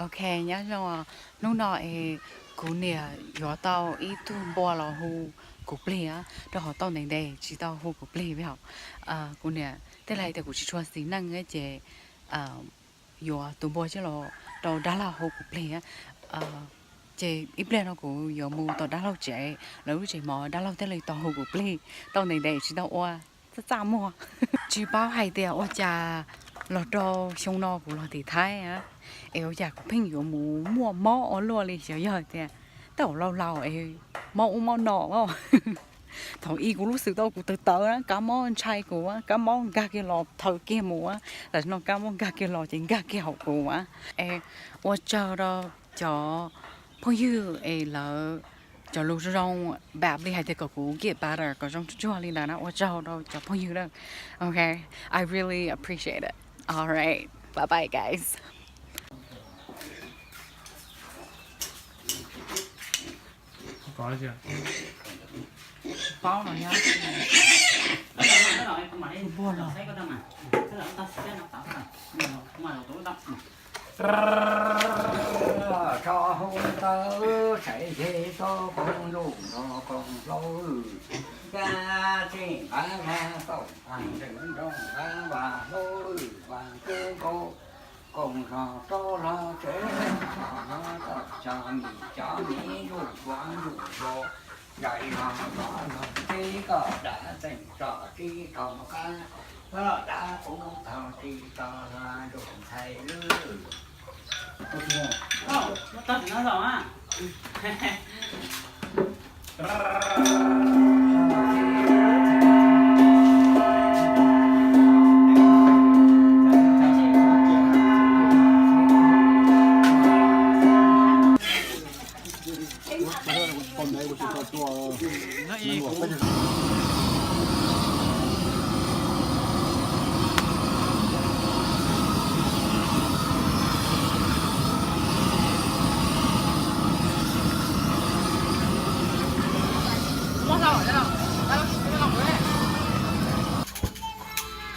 Ok, nyob zoo, hnub no es kuv niam yuav tau ib tug npua los hu kuv plig, rau qhov tau ntev ntev tsis tau hu kuv plig li hos. Kuv niam tej laus hais tias kuv tsis tshua xis neej ces yuav tus npua coj los rau dab laug hu kuv plig. Ces ib pliag no kuv yuav mus tom dab laug tsev, lawv lub tsev mov, dab laug thiaj li tau hu kuv plig. Tau ntev ntev tsis tau ua, txaj txaj muag. Tsis paub hais tias ua cas los rau xyoo no kuv los tim Thaib es ua cas kuv pheej yuav mus muaj mob ua luaj li, xyov yog tias tej zaum laus laus es mob ub mob no. Thaum i kuv lub xwm tau kuv tawv tawv na, kab mob ntshai kuv, kab mob nkag kiag los thaw kiag mus. Tam sim no kab mob nkag kiag los ces nkag kiag hauv kuv. Es ua tsaug rau cov phooj ywg es lawv cov lus zoo zoo, npaum li hais tias kom kuv get better, kom zoo tsuag tsuag li ntawd na, ua tsaug rau cov phooj ywg na. Ok, I really appreciate it. All right, bye bye guys. Tso hu ntawd, saiv ze tau koom lus nrog koom hlau lwm, ya tseem nqav vas tau vas nreem nroo nqav vas hlau lwm vas kub nkaus, koom zog rau los tsev, zog no tau cov mis cov mis zuj zus zuj zus, zais zog zov zog tib kom dav tseem tso tib tau qab, dav qub tau tib tau zog nrug ntxhais lwm.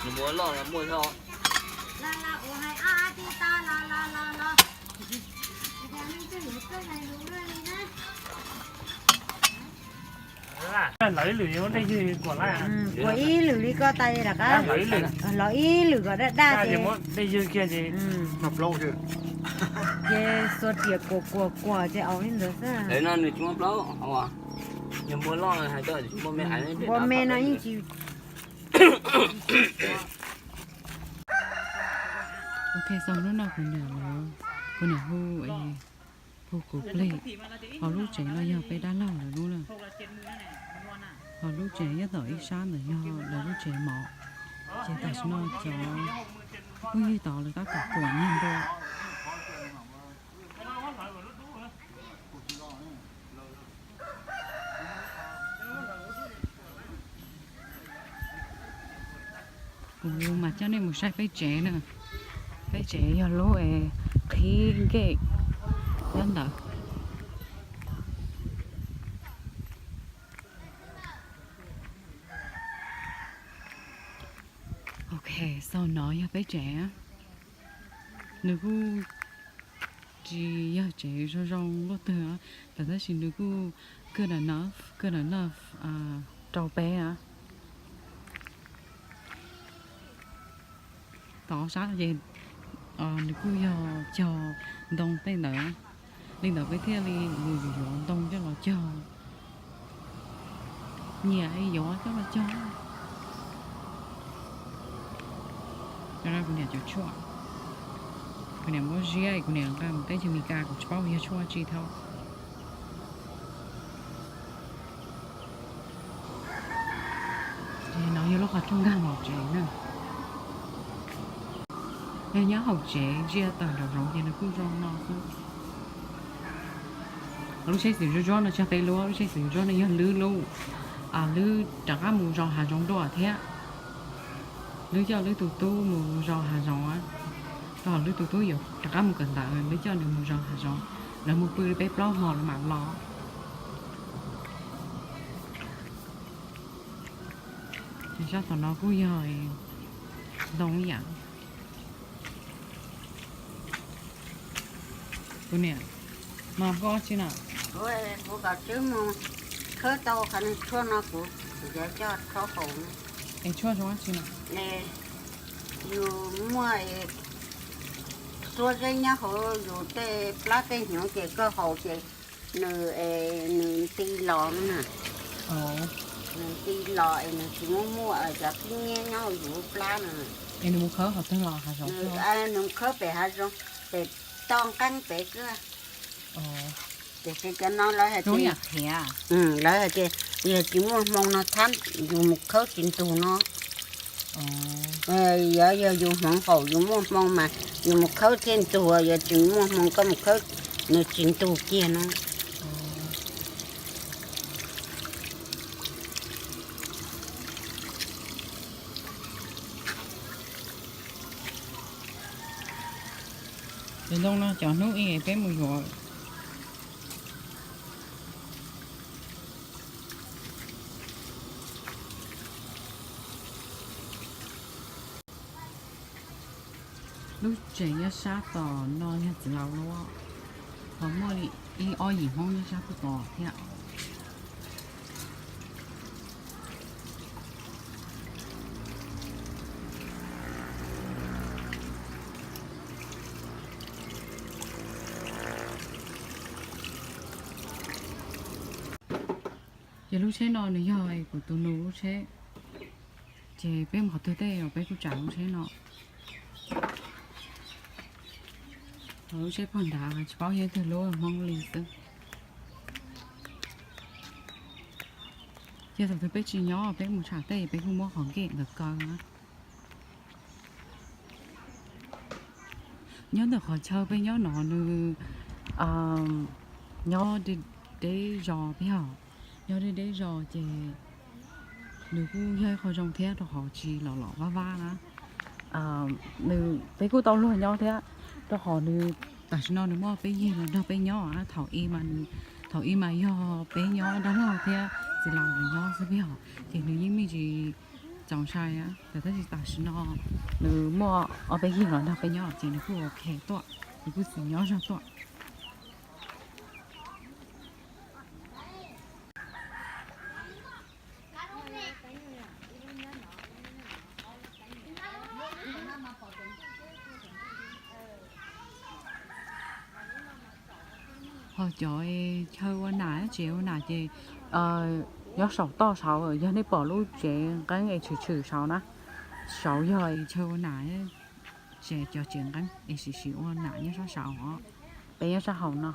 Nws muaj loj los muaj thiab. Lawv ib lwm, dej ywg kuam lawm. Kuam ib lwm li ko tas li lawm qab. Lawv ib lwm kom daj daj ces muab dej ywg kiag ces, ces xuas riam kuam kuam kuam ces aus li ntawd xwb. No nws tsis muaj plaub, nws muaj loj hais tias tsis muaj me, npua me no yeej tsis. Ok, xaus hnub no kuv niam, kuv niam hu, hu kuv plig. Hos lub tsev no yog peb dab laug lawv lub na. Hos lub tsev nyob tom ib sab ntawd yog lawv lub tsev mov. Ces tam sim no cov phooj ywg tod lawv tab tom kuam nyiag npua. Kuv mas coj nej mus saib peb tsev na. Peb tsev yog lub es qhib nkej nyob ntawd. Ok, xaus no yog peb tsev. Nws kuj tsis yog tsev zoo zoo luaj twg, tab sis nws kuj good enough, good enough rau peb. Tom sab ces nws kuj yog cog ntoo tej ntawd, li ntawd peb thiaj li yuav ntoo coj los cog. Nyiam yuav coj los cog. Cov no kuv niam cov tshuaj, kuv niam muab ziab, kuv niam nqa mus teb chaws Amelikas, kuv tsis paub yog tshuaj tsi thiab. No yog lub qhov rooj nkag mus tsev na. Yog nyob hauv tsev ntsia tawm nraum zoov ces nws kuj zoo no xwb. Lub tsheb xwm ntsuab ntsuab no tsis yog peb lub, lub tsheb xwm ntsuab ntsuab no yog Lwb lub. Lwb rov qab mus zos hav zoov dua thiab. Lwb coj Lwb tus tub mus zos hav zoov, rau Lwb tus tub yuav rov qab mus kawm ntawv, Lwb coj nws mus zos hav zoov, lawv mus pw li peb plaub hmo lawv mam los. Ces sab tom no kuj yog ntoo ib yam. Kuv niam, mas koj tsi na? Kuv kom Tswb mus khawb tau qhov niag tshuaj no kuv tseem coj rhaub haus. Es tshuaj zoo tsi na? Yus muaj xuab zeb nyob hauv yus tej plab tej hnyuv ces koj haus ces nws, nws nti los na. Nws nti los es nws tsis muaj muaj cov khib nyiab nyob hauv yus plab na. Es nws mus khawb qhov twg los hav zoov? Nws mus khawb pem hav zoov, pem toj nqeeb pem xwb. Tiam sis cov no lawv hais tias, lawv hais tias yog tsis muaj hmoo no thab, yus mus khawb tsis ntug no. Yog, yog yus hmoov haum yus muaj hmoo mas yus mus khawb thiaj ntug, yog tsis muaj hmoo koj mus khawb nws tsis ntug kiag no. Cov ntoo no cov hnub ib peb mus yuav. Lub tsev nyob sab tom no yog txiv laus lub, ho muaj li ib ob yim Hmoob nyob sab puag tod thiab. Ces lub tsheb no nws yog kuv tus nus lub tsheb. Ces peb mus qhov twg tej los peb kuj tsav lub tsheb no. Lub tsheb pog nrad tsis paub yog twg lub, Hmoob li xwb. Ces thaum twg peb tsis nyob peb mus tsham tej peb kuj muab qhov nkej ntawd kaw na. Nyob ntawm qhov chaw peb nyob no nws nyob deb zos peb hos, nyob deb deb zos ces nws kuj yog ib qho zoo thiab rau qhov tsis los los vaj vaj na. Nws, peb kuj tau luag nyob thiab, rau qhov nws tam sim no nws muaj peb yig los nrog peb nyob. Thaum ub mas nws, thaum ub mas yog peb nyob dab laug thiab txiv laus los nyob xwb peb hos, ces nws yeej me ntsis txaus ntshai. Tab sis tam sim no nws muaj ob peb yig los nrog peb nyob ces nws kuj ok tuaj, nws kuj txiv nyob zog tuaj. Ho cov chaw ua nam, tsev ua nam ces nyob saum toj saud, yog nej pom lub tsev nqeeb es tshwm tshwm saud na, saud yog chaw ua nam, tsev, cov tsev nqeeb es sim sim ua nam nyob sab saud os. Peb nyob sab hauv no.